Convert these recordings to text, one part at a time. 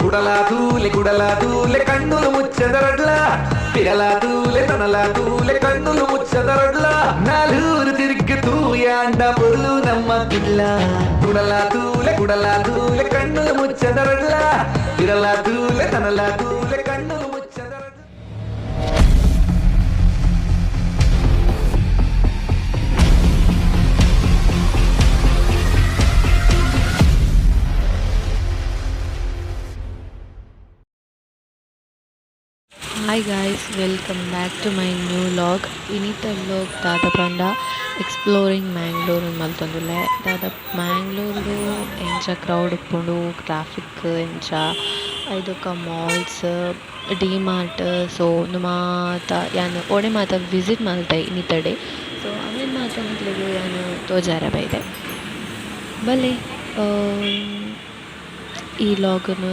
ಕುಡಲ ತೂಲೆ ಕುಡಲ ತೂಲೆ ಕಣ್ಣುಲು ಮುಚ್ಚದರಡ್ಲ ಪಿರಲ ತೂಲೆ ತನಲ ತೂಲೆ ಕಣ್ಣುಲು ಮುಚ್ಚದರಡ್ಲ ನಾಲೂರು ತಿರುಗಿ ತೂಯಾಂಡ ಪೊರ್ಲು ನಮ್ಮ ಕುಡ್ಲ ಕುಡಲ ತೂಲೆ ಕುಡಲ ತೂಲೆ ಕಣ್ಣುಲು ಮುಚ್ಚದರಡ್ಲ ಪಿರಲ ತೂಲೆ ತನಲ ತೂಲೆ ಕಣ್ಣುಲು ಮುಚ್ಚದರಡ್ಲ. Hi guys, welcome back to my new vlog. ಇನಿತ vlog ದಾದ ಪಂಡ ಎಕ್ಸ್ಪ್ಲೋರಿಂಗ್ ಮ್ಯಾಂಗ್ಳೂರ್ ಮಲ್ತೊಂದುಲ್ಲೆ. ದಾದ ಮ್ಯಾಂಗ್ಳೂರ್ಡು ಎಂಚ ಕ್ರೌಡ್ ಉಪ್ಪುಂಡು, ಟ್ರಾಫಿಕ್ ಎಂಚ, ಐದೊಕ ಮಾಲ್ಸ್, ಡಿ ಮಾರ್ಟ್, ಸೊ ಉಂದು ಮಾತ ಯಾನ್ ಓಡೆ ಮಾತ ವಿಸಿಟ್ ಮಲ್ತೆ ಇನಿತ ಡೇ. ಸೊ ಅವೆನ್ ಮಾತ ನಿಕ್ಲೆಗ್ ಯಾನ್ ತೋಜಾರೆ ಬೈದೆ. ಬಲೆ, ಈ ವ್ಲಾಗ್ನ್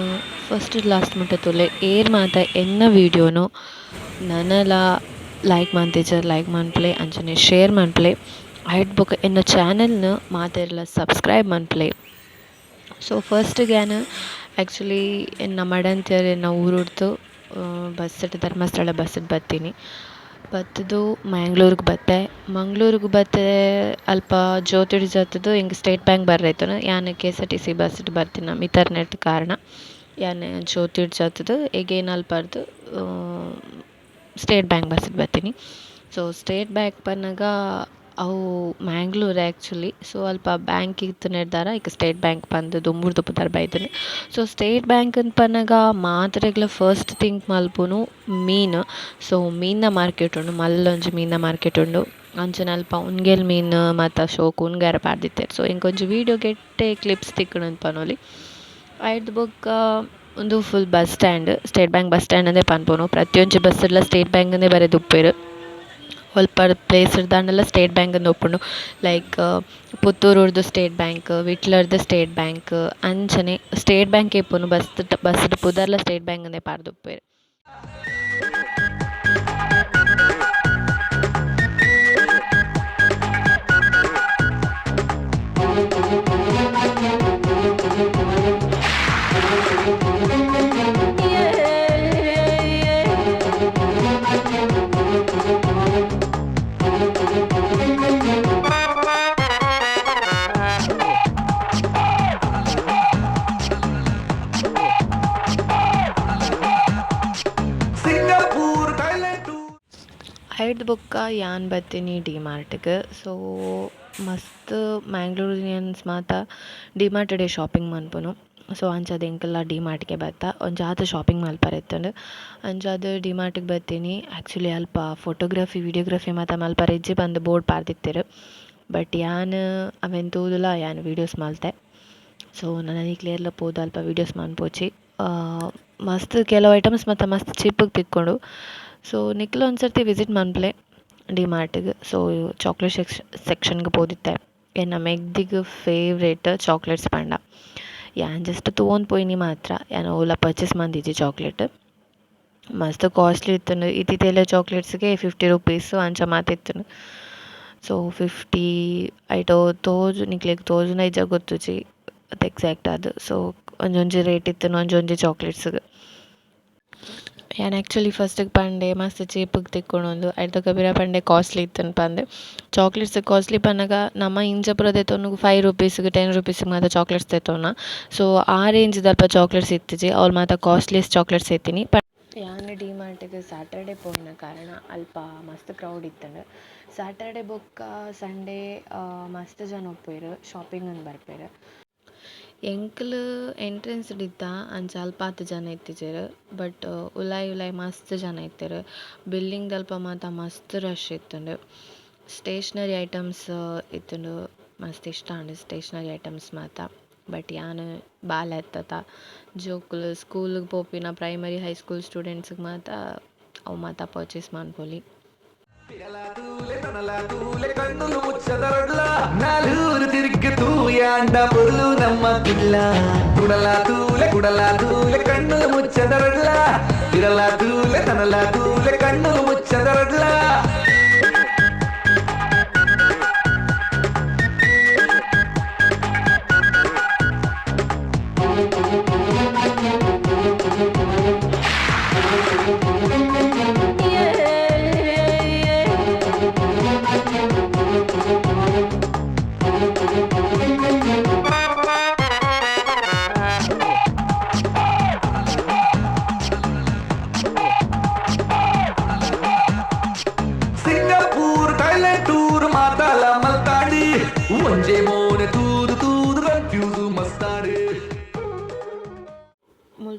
ಫಸ್ಟ್ ಲಾಸ್ಟ್ ಮುಟ್ಟ ತೂಲೆ. ಏರ್ ಮಾತ ಎನ್ನ ವೀಡಿಯೋನು ನನಲ ಲೈಕ್ ಮಲ್ತಿಜರ್ ಲೈಕ್ ಮನ್ಪುಲೆ, ಅಂಚನೆ ಶೇರ್ ಮನ್ಪುಲೆ. ಐಟ್ ಬೊಕ ಎನ್ನ ಚಾನೆಲ್ನ್ ಮಾತೆರ್ಲ ಸಬ್ಸ್ಕ್ರೈಬ್ ಮನ್ಪುಲೆ. ಸೊ ಫಸ್ಟ್ಗೆ ಯಾನ್ ಆ್ಯಕ್ಚುಲಿ ಎನ್ನ ಮಡಂತ್ಯರ್ ಎನ್ನ ಊರುಡ್ದು ಬಸ್ಡ್ ಧರ್ಮಸ್ಥಳ ಬಸ್ಡ್ ಬತ್ತೀನಿ. ಬತ್ತುದು ಮ್ಯಾಂಗ್ಳೂರ್ಗ್ ಬತ್ತೆ. ಮಂಗ್ಳೂರ್ಗ್ ಬತ್ತೆ ಅಲ್ಪ ಜ್ಯೋತಿಡ್ ಜತ್ತುದು ಎಂಕ್ ಸ್ಟೇಟ್ ಬ್ಯಾಂಕ್ ಬರ್ರೆ ಇತ್ತುಂಡು. ಯಾನ್ ಕೆಎಸ್ಆರ್ಟಿಸಿ ಬಸ್ಡ್ ಬರ್ತಿನ ಮಿತರ್ನೆಟ್ ಕಾರಣ ಯಾನ್ ಜ್ಯೋತಿಡ್ ಜತ್ತುದು ಎಗೈನ್ ಅಲ್ಪರ್ದ್ ಸ್ಟೇಟ್ ಬ್ಯಾಂಕ್ ಬಸ್ಡ್ ಬತ್ತೀನಿ. ಸೊ ಸ್ಟೇಟ್ ಬ್ಯಾಂಕ್ ಬನ್ನಗ ಅವು ಮ್ಯಾಂಗ್ಳೂರ್ ಆ್ಯಕ್ಚುಲಿ. ಸೊ ಅಲ್ಪ ಬ್ಯಾಂಕ್ ಇತ್ತಿನೆಡ್ದಾರ ಇಕ್ ಸ್ಟೇಟ್ ಬ್ಯಾಂಕ್ ಪಂದ್ ದುಂಬುರ್ದು ಪುದರ್ ಬೈದ್ಂಡ್. ಸೊ ಸ್ಟೇಟ್ ಬ್ಯಾಂಕ್ ಅಂದ್ ಪನ್ನಗ ಮಾತೆರೆಗ್ಲ ಫಸ್ಟ್ ಥಿಂಕ್ ಮಲ್ಪುನು ಮೀನು. ಸೊ ಮೀನ್ನ ಮಾರ್ಕೆಟ್ ಉಂಡು, ಮಲ್ಲೊಂಜಿ ಮೀನ್ನ ಮಾರ್ಕೆಟ್ ಉಂಡು. ಅಂಚನೆ ಅಲ್ಪ ಉನ್ಗೆಲ್ ಮೀನ್ ಮಾತ ಶೋಕು ಉನ್ಗಾರ ಪಾಡ್ದಿತ್ತೆರ್. ಸೊ ಎಂಕೊಂಜಿ ವೀಡಿಯೋ ಎಡ್ಡೆ ಕ್ಲಿಪ್ಸ್ ತಿಕ್ಕುಂಡು ಪನೊಲಿ. ಐರ್ದ್ ಬೊಕ್ಕ ಉಂದು full bus stand, State Bank bus stand ಅಂದೇ ಪನ್ಪುನು. ಪ್ರತಿಯೊಂಜಿ ಬಸ್ಸುಡ್ಲ ಸ್ಟೇಟ್ ಬ್ಯಾಂಕ್ ಅಂದೇ ಬರೆದುಪ್ಪೆರ್. ಒಲ್ಪ ಪ್ಲೇಸ್ ದಾಂಡಲ ಸ್ಟೇಟ್ ಬ್ಯಾಂಕ್ ಅಂದ್ ಉಪ್ಪುಂಡು. ಲೈಕ್ ಪುತ್ತೂರುರ್ದು ಸ್ಟೇಟ್ ಬ್ಯಾಂಕ್, ವಿಟ್ಲರ್ದು ಸ್ಟೇಟ್ ಬ್ಯಾಂಕ್, ಅಂಚನೆ ಸ್ಟೇಟ್ ಬ್ಯಾಂಕ್ ಇಪ್ಪುನು ಬಸ್ ಬಸ್ಡ್ ಪುದರ್ಲ ಸ್ಟೇಟ್ ಬ್ಯಾಂಕ್ ಅಂದೇ ಪಾಡ್ದುಪ್ಪೆರ್. ಸಿಂಗಾಪುರ್ ಥೈಲ್ಯಾಂಡ್ ಐರ್ದ್ ಬೊಕ್ಕ ಯಾನ್ ಬತ್ತೀನಿ ಡಿ ಮಾರ್ಟ್ಗ್. ಸೊ ಮಸ್ತ್ ಮ್ಯಾಂಗ್ಳೂರಿಯನ್ಸ್ ಮಾತ ಡಿ ಮಾರ್ಟ್ ಡೇ ಶಾಪಿಂಗ್ ಮನ್ಪುನು. ಸೊ ಅಂಚಾದ್ ಎಂಕಲ್ಲ ಡಿ ಮಾರ್ಟ್ಗೆ ಬತ್ತ ಒಂಜಾತ್ ಶಾಪಿಂಗ್ ಮಲ್ಪರೆ ಇತ್ತುಂಡು. ಅಂಚಾದ್ ಡಿ ಮಾರ್ಟ್ಗ್ ಬತ್ತೀನಿ. ಆ್ಯಕ್ಚುಲಿ ಅಲ್ಪ ಫೋಟೋಗ್ರಫಿ ವೀಡಿಯೋಗ್ರಫಿ ಮಾತ ಮಲ್ಪರೆ ಇಜ್ಜಿ ಪಂದ್ ಬೋರ್ಡ್ ಪಾಡ್ದಿತ್ತೆರ್. ಬಟ್ ಯಾನ್ ಅವೆನ್ ತೂದುಲ ಯಾನ್ ವೀಡಿಯೋಸ್ ಮಲ್ತೆ. ಸೊ ನನ ನಿಕ್ಲ್ ಪೋದು ಅಲ್ಪ ವೀಡಿಯೋಸ್ ಮನ್ಪೊಚಿ. ಮಸ್ತ್ ಕೆಲವು ಐಟಮ್ಸ್ ಮಾತ ಮಸ್ತ್ ಚೀಪುಗ್ ತಿಕ್ಕುಂಡು. ಸೊ ನಿಕ್ಲ್ ಒಂದ್ಸರ್ತಿ ವಿಸಿಟ್ ಮನ್ಪುಲೆ ಡಿ ಮಾರ್ಟ್ಗ್. ಸೊ ಚಾಕ್ಲೇಟ್ ಸೆಕ್ಷನ್ಗ್ ಪೋದಿತ್ತೆ. ಎನ್ನ ಮೆಗ್ದಿಗ್ ಫೇವ್ರೇಟ್ ಚಾಕ್ಲೇಟ್ಸ್ ಪಂಡ. ಯಾನ್ ಜಸ್ಟ್ ತೂವೊಂದು ಪೋಯಿನಿ ಮಾತ್ರ, ಯಾನ್ ಒವ್ಲ ಪರ್ಚೇಸ್ ಮಂದಿಜಿ ಚಾಕ್ಲೇಟ್. ಮಸ್ತ್ ಕಾಸ್ಟ್ಲಿ ಇತ್ತುಂಡು. ಇತ್ತಿತ್ತೆಲ್ಲ ಚಾಕ್ಲೇಟ್ಸ್ಗೆ 50 ರುಪೀಸ್ ಅಂಚ ಮಾತ ಇತ್ತುಂಡು. ಸೊ 50 ಐಟ್ ತೋಜು ನಿಕ್ಲೆಗ್ ತೋಜುನ ಇಜ್ಜ ಗೊತ್ತುಜಿ ಅತ್ ಎಕ್ಸಾಕ್ಟ್ ಆದ್. ಸೊ ಒಂಜೊಂಜಿ ರೇಟ್ ಇತ್ತುಂಡು ಒಂಜೊಂಜಿ ಚಾಕ್ಲೇಟ್ಸ್ಗ್. ಯಾನ್ ಆ್ಯಕ್ಚುಲಿ ಫಸ್ಟ್ಗೆ ಪಂಡೆ ಮಸ್ತ್ ಚೀಪುಗ್ ತಿಕ್ಕುಂಡು ಐತ ಪಿರ ಪಂಡೆ ಕಾಸ್ಟ್ಲಿ ಇತ್ತುಂಡು ಪಂದ್. ಚಾಕ್ಲೇಟ್ಸ್ ಕಾಸ್ಟ್ಲಿ ಪನ್ನಗ ನಮ ಇಂಚ ಪೂರ ದೆತೊನುಗ 5 ರುಪೀಸ್ಗ್ 10 ರುಪೀಸ್ಗ್ ಮಾತ ಚಾಕ್ಲೇಟ್ಸ್ ದೆತೊನ್ನ. ಸೊ ಆ ರೇಂಜ್ ದಲ್ಪ ಚಾಕ್ಲೇಟ್ಸ್ ಇತ್ತಿಜಿ, ಅವ್ಲು ಮಾತ ಕಾಸ್ಟ್ಲಿಯೆಸ್ಟ್ ಚಾಕ್ಲೇಟ್ಸ್ ಇತ್ತಿನಿ. ಯಾನ್ ಡಿ ಮಾರ್ಟ್ಗ್ ಸ್ಯಾಟರ್ಡೆ ಪೋಯಿನ ಕಾರಣ ಅಲ್ಪ ಮಸ್ತ್ ಕ್ರೌಡ್ ಇತ್ತುಂಡು. ಸ್ಯಾಟರ್ಡೆ ಬೊಕ್ಕ ಸಂಡೇ ಮಸ್ತ್ ಜನ ಉಪ್ಪುವೆರ್ ಶಾಪಿಂಗ್ ಅಂದ್ ಬರ್ಪೆರ್. ಎಂಕುಲು ಎಂಟ್ರೆನ್ಸ್ ಡ್ ಇತ್ತ, ಅಂಚ ಅಲ್ಪ ಆತ್ ಜನ ಇತ್ತಿಜೆರ್. ಬಟ್ ಉಲಾಯಿ ಉಲಾಯಿ ಮಸ್ತ್ ಜನ ಇತ್ತೆರ್. ಬಿಲ್ಡಿಂಗ್ ದಲ್ಪ ಮಾತ ಮಸ್ತ್ ರಶ್ ಇತ್ತುಂಡು. ಸ್ಟೇಷನರಿ ಐಟಮ್ಸ್ ಇತ್ತುಂಡು, ಮಸ್ತ್ ಇಷ್ಟ ಆಂಡ್ ಸ್ಟೇಷನರಿ ಐಟಮ್ಸ್ ಮಾತ. ಬಟ್ ಯಾನ್ ಬಾಲೆ ಅತ್ತತ, ಜೋಕುಲು ಸ್ಕೂಲ್ಗ್ ಪೋಪಿನ ಪ್ರೈಮರಿ ಹೈ ಸ್ಕೂಲ್ ಸ್ಟೂಡೆಂಟ್ಸ್ ಮಾತ ಅವು ಮಾತ ಪರ್ಚೇಸ್ ಮನ್ಪೊಲಿ. ಪಿರಲ ತೂಲೆ ತನಲ ತೂಲೆ ಕಣ್ಣುಲು ಮುಚ್ಚದರಡ್ಲ ನಾಲೂರು ತಿರುಗಿ ತೂಯಾಂಡ ಪೊರ್ಲು ನಮ್ಮ ಕುಡ್ಲ ಕುಡಲ ತೂಲೆ ಕುಡಲ ತೂಲೆ ಕಣ್ಣುಲು ಮುಚ್ಚದರಡ್ಲ ಪಿರಲ ತೂಲೆ ತನಲ ತೂಲೆ ಕಣ್ಣುಲು ಮುಚ್ಚದರಡ್ಲ.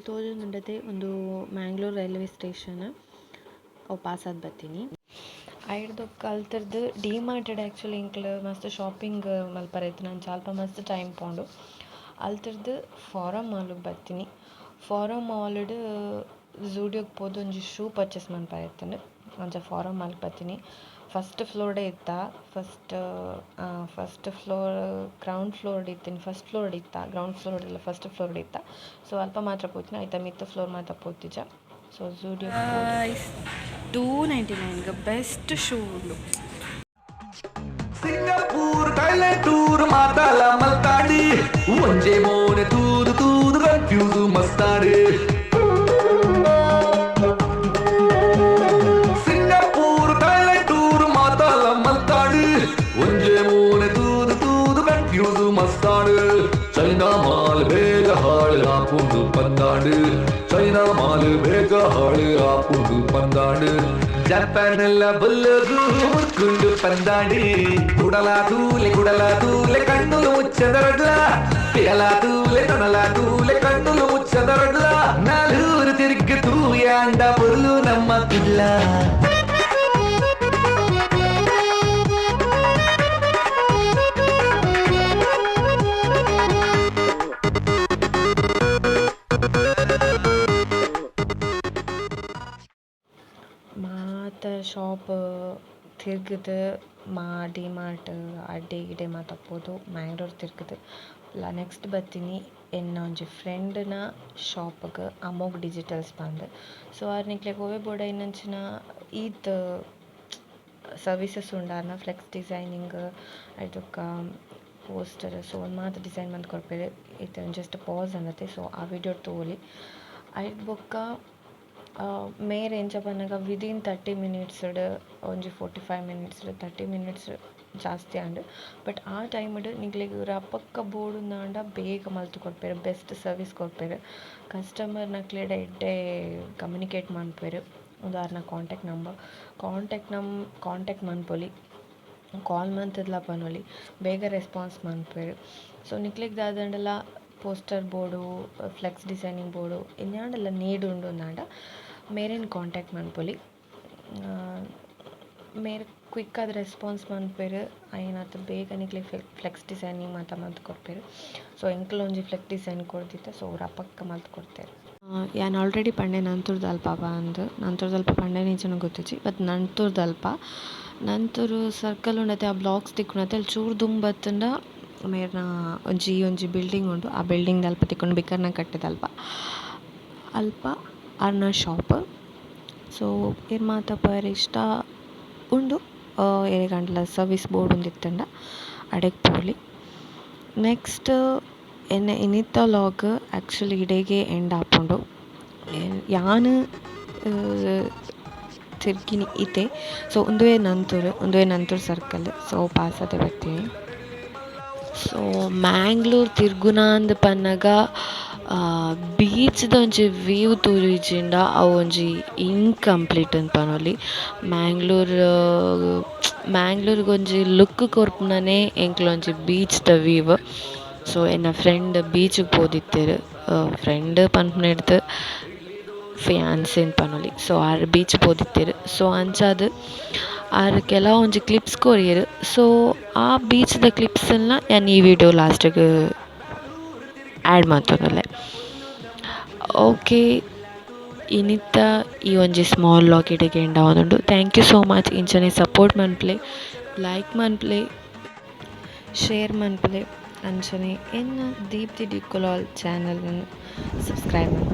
ತೋಜೊಂದುಂಡತೆ ಉಂದು ಮ್ಯಾಂಗ್ಳೂರ್ ರೈಲ್ವೆ ಸ್ಟೇಷನ್. ಅವು ಪಾಸಾದ್ ಬತ್ತಿನಿ. ಐಡ್ದ್ ಬೊಕ್ಕ ಅಲ್ತುರ್ದು ಡಿ ಮಾರ್ಟ್ ಡ್ ಆಕ್ಚುಲಿ ಎಂಕ್ಲು ಮಸ್ತ್ ಶಾಪಿಂಗ್ ಮಲ್ಪರೆ ಇತ್ತ್ಂಡ್ ಅಂಚ ಅಲ್ಪ ಮಸ್ತ್ ಟೈಮ್ ಪೋಂಡು. ಅಲ್ತುರ್ದು ಫೋರಮ್ ಮಾಲ್ ಗ್ ಬತ್ತಿನಿ. ಫೋರಮ್ ಮಾಲ್ ಡ್ ಝೂಡಿಯೋಗ್ ಪೋದು ಒಂಜಿ ಶೂ ಪರ್ಚೇಸ್ ಮನ್ಪರೆ ಇತ್ತ್ಂಡ್. ಅಂಚ ಫೋರಮ್ ಮಾಲ್ ಗ್ ಬತ್ತಿನಿ. ಫಸ್ಟ್ ಫ್ಲೋರ್ ಡೇ ಇತ್ತ. First first floor, ground floor ಡ್ ಇತ್ತಿನಿ. ಫಸ್ಟ್ ಫ್ಲೋರ್ ಡ್ ಇತ್ತ. ಗ್ರೌಂಡ್ ಫ್ಲೋರ್ ಡ್ ಫಸ್ಟ್ ಫ್ಲೋರ್ ಡ್ ಇತ್ತ. ಸೊ ಅಲ್ಪ ಮಾತ್ರ ಪೋತಿನಿ. ಐತ ಮಿತ್ತ್ ಫ್ಲೋರ್ ಮಾತ ಪೋತಿಜ. ಸೊ ಝೂಡಿಯೋ 299ಗೆ ಬೆಸ್ಟ್ ಶೂ ಉಂಡು. ಸಿಂಗಾಪುರ್, ಥೈಲ್ಯಾಂಡ್ ಟೂರ್ ಮಾತಾಲ ಮಲ್ತಾಡಿ. ಒಂಜೆ ಮೋನೆ ತೂದು ತೂದು ಕನ್ಫ್ಯೂಸ್ ಮಸ್ತಾಡಿ. ಸಿಂಗಾಪುರ್, ಥೈಲ್ಯಾಂಡ್ ಟೂರ್ ಮಾತಾಲ ಮಲ್ತಾಡಿ. ಒಂಜೆ ಮೋನೆ ತೂದು ತೂದು ಕನ್ಫ್ಯೂಸ್ ಮಸ್ತಾಡು. ಚೈನಾ ಮಾಲ್ ಬೇಗ ಹಾಳು ಆಪುಂಡು ಪಂದಾಡು. ಚೈನಾ ಮಾಲ್ ಬೇಗ ಹಾಳು ಆಪುಂಡು ಪಂದಾಡು. ಜಪಾನ್ ಎಲ್ಲ ಬುಲ್ಲಗು ಮುರ್ಕುಂಡು ಪಂದಾಡಿ. ಕುಡಲ ತೂಲೆ, ಕುಡಲ ತೂಲೆ, ಕಣ್ಣುಲು ಮುಚ್ಚದರಡ್ಲ. ಪಿರಲ ತೂಲೆ, ತನಲ ತೂಲೆ, ಕಣ್ಣುಲು ಮುಚ್ಚದರಡ್ಲ. ನಾಲೂರು ತಿರುಗಿ ತೂಯಾಂಡ ಪೊರ್ಲು ನಮ್ಮ ಕುಡ್ಲ. ಮಾತ ಶಾಪ್ ತಿರ್ಗುದು, ಮಾ ಡಿ ಮಾರ್ಟ್ ಅಡೆ ಇಡೆ ಮಾತ ಪೋದು ಮ್ಯಾಂಗ್ಳೂರ್ ತಿರ್ಗುದು ನೆಕ್ಸ್ಟ್ ಬತ್ತಿನಿ ಎನ್ನ ಒಂಜಿ ಫ್ರೆಂಡ್ನ ಶಾಪ್ಗ್, ಅಮೋಘ್ ಡಿಜಿಟಲ್ಸ್ ಪಂದ್. ಸೊ ಆರ್ ನಿಕ್ಲೆಗ್ ಒವ್ವೆ ಬೋಡಾಯಿನಂಚಿನ ಈತ್ ಸರ್ವಿಸಸ್ ಉಂಡು ಆರ್ನ. ಫ್ಲೆಕ್ಸ್ ಡಿಸೈನಿಂಗ್, ಐತ ಬೊಕ್ಕ ಪೋಸ್ಟರ್, ಸೊ ಮಾತ ಡಿಸೈನ್ ಮಂತ್ ಕೊರ್ಪೆರ್. ಇತ್ತೆ ಜಸ್ಟ್ ಪಾಸ್ ಆಂಡತೆ. ಸೊ ಆ ವಿಡಿಯೋ ತೂವೊಲಿ. ಐಡ್ ಬೊಕ್ಕ ಮೇರ್ ಎಂಚ ಪನ್ನಗ ವಿದಿನ್ 30 ಮಿನಿಟ್ಸ್ಡ್, ಒಂಜಿ 45 ಮಿನಿಟ್ಸ್, 30 ಮಿನಿಟ್ಸ್ ಜಾಸ್ತಿ ಆಂಡ್. ಬಟ್ ಆ ಟೈಮ್ಡ್ ನಿಕ್ಲೆಗ್ ರಪಕ್ಕ ಬೋಡುಂದಾಂಡ ಬೇಗ ಮಲ್ತ್ ಕೊರ್ಪೆರ್. ಬೆಸ್ಟ್ ಸರ್ವಿಸ್ ಕೊರ್ಪೆರ್. ಕಸ್ಟಮರ್ ನಕ್ಲೆಡ ಎಡ್ಡೆ ಕಮ್ಯುನಿಕೇಟ್ ಮನ್ಪುವೆರ್. ಉಂದು ಆರ್ನ ಕಾಂಟ್ಯಾಕ್ಟ್ ನಂಬರ್. ಕಾಂಟ್ಯಾಕ್ಟ್ ಮನ್ಪೊಲಿ, ಕಾಲ್ ಮಂತುದ್ಲ ಪನೊಲಿ. ಬೇಗ ರೆಸ್ಪಾನ್ಸ್ ಮನ್ಪುವೆರ್. ಸೊ ನಿಕ್ಲೆಗ್ ದಾದಾಂಡಲ ಪೋಸ್ಟರ್ ಬೋಡು, ಫ್ಲೆಕ್ಸ್ ಡಿಸೈನಿಂಗ್ ಬೋಡು, ಎಂಚಾಂಡಲ ನೀಡ್ ಉಂಡು ಅಂದಾಂಡ ಮೇರೆನ್ ಕಾಂಟ್ಯಾಕ್ಟ್ ಮನ್ಪೊಲಿ. ಮೇರ್ ಕ್ವಿಕ್ ಆದ್ ರೆಸ್ಪಾನ್ಸ್ ಮನ್ಪುವೆರ್. ಆಯಿನಾತ್ ಬೇಗ ನಿಕ್ಲೆಗ್ ಫ್ಲೆಕ್ಸ್ ಡಿಸೈನಿಂಗ್ ಮಾತ ಮಂತ್ ಕೊರ್ಪೆರ್. ಸೊ ಎಂಕುಲು ಒಂಜಿ ಫ್ಲೆಕ್ಸ್ ಡಿಸೈನ್ ಕೊರ್ದಿತ್ತ. ಸೊ ರಪಕ್ಕ ಮಲ್ತ್ ಕೊರ್ತೆರ್. ಯಾನ್ ಆಲ್ರೆಡಿ ಪಂಡೆ ನಂತೂರ್ದಲ್ಪ ಪಂದ್. ನಂತೂರ್ದಲ್ಪ ಪಂಡೆನ ಇಜ್ಜಿನ ಗೊತ್ತಿಜ್ಜಿ, ಬಟ್ ನಂತೂರ್ದಲ್ಪ. ನಂತೂರು ಸರ್ಕಲ್ ಉಂಡತೆ, ಆ ಬ್ಲಾಕ್ಸ್ ತಿಕ್ಕುನತೆ, ಅಲ್ ಚೂರು ದುಂಬು ಬತ್ತ್ಂಡ ಮೇರ್ನ ಒಂಜಿ ಒಂಜಿ ಬಿಲ್ಡಿಂಗ್ ಉಂಡು. ಆ ಬಿಲ್ಡಿಂಗ್ ದಲ್ಪ ತಿಕ್ಕುಂಡು, ಬಿಕರ್ನ ಕಟ್ಟೆದಲ್ಪ. ಅಲ್ಪ ಆರ್ನ ಶಾಪ್. ಸೊ ಈರ್ ಮಾತ ಪೋಯೆರೆ ಇಷ್ಟ ಉಂಡು, ಏರೆಗಾಂಡಲ ಸರ್ವಿಸ್ ಬೋಡುಂದಿತ್ತುಂಡ ಅಡೆಗ್ ಪೋಲಿ. ನೆಕ್ಸ್ಟ್ ಎನ್ನ ಇನಿತ ವ್ಲಾಗ್ ಆಕ್ಚುಲಿ ಇಡೆಗೆ ಎಂಡ್ ಆಪುಂಡು. ಯಾನ್ ತಿರ್ಗಿನಿ ಇತ್ತೆ. ಸೊ ಉಂದುವೇ ನಂತೂರು, ಉಂದುವೇ ನಂತೂರು ಸರ್ಕಲ್. ಸೊ ಪಾಸಾದೆ ಬತ್ತೀನಿ. ಸೊ ಮ್ಯಾಂಗ್ಳೂರ್ ತಿರ್ಗುನಾಂದ್ ಪನ್ನಗ ಬೀಚ್ದ ಒಂಜಿ ವೀವ್ ತೂಯಿಜಿಂಡ ಅವು ಒಂಜಿ ಇನ್ಕಂಪ್ಲೀಟ್ ಅಂದ್ ಪನೊಲಿ. ಮ್ಯಾಂಗ್ಳೂರ್ ಮ್ಯಾಂಗ್ಳೂರ್ಗ್ ಒಂಜಿ ಲುಕ್ ಕೊರ್ಪುನನೆ ಎಂಕ್ಲೊಂಜಿ ಬೀಚ್ದ ವೀವ್. ಸೊ ಎನ್ನ ಫ್ರೆಂಡ್ ಬೀಚ್ಗ್ ಪೋದಿತ್ತೆರ್. ಫ್ರೆಂಡ್ ಪನ್ಪುನೆಡ್ದ್ ಫಿಯಾನ್ಸೆ ಪನೊಲಿ. ಸೊ ಆರ್ ಬೀಚ್ ಪೋದಿತ್ತೆರ್. ಸೊ ಅಂಚಾದ್ ಆರ್ ಕೆಲವೊಂಜಿ ಕ್ಲಿಪ್ಸ್ ಕೊರಿಯೆರ್. ಸೊ ಆ ಬೀಚ್ದ ಕ್ಲಿಪ್ಸ್ ಲ ಯಾನ್ ಈ ವೀಡಿಯೋ ಲಾಸ್ಟ್ಗ್ ಆಡ್ ಮಂತೊಂದುಲ್ಲೆ. ಓಕೆ, ಇನಿತ ಈ ಒಂಜಿ ಸ್ಮಾಲ್ ವ್ಲಾಗ್ ಇಡೆಗ್ ಎಂಡ್ ಆವೊಂದುಂಡು. Thank you so much. ಇಂಚನೆ ಸಪೋರ್ಟ್ ಮನ್ಪುಲೆ, ಲೈಕ್ ಮನ್ಪುಲೆ, ಶೇರ್ ಮನ್ಪುಲೆ. ಅಂಚನೆ ಎನ್ನ ದೀಪ್ತಿ ಡಿಕ್ಕುಲಾಲ್ ಚಾನಲ್ ನ್ ಸಬ್ಸ್ಕ್ರೈಬ್ ಮನ್ಪುಲೆ.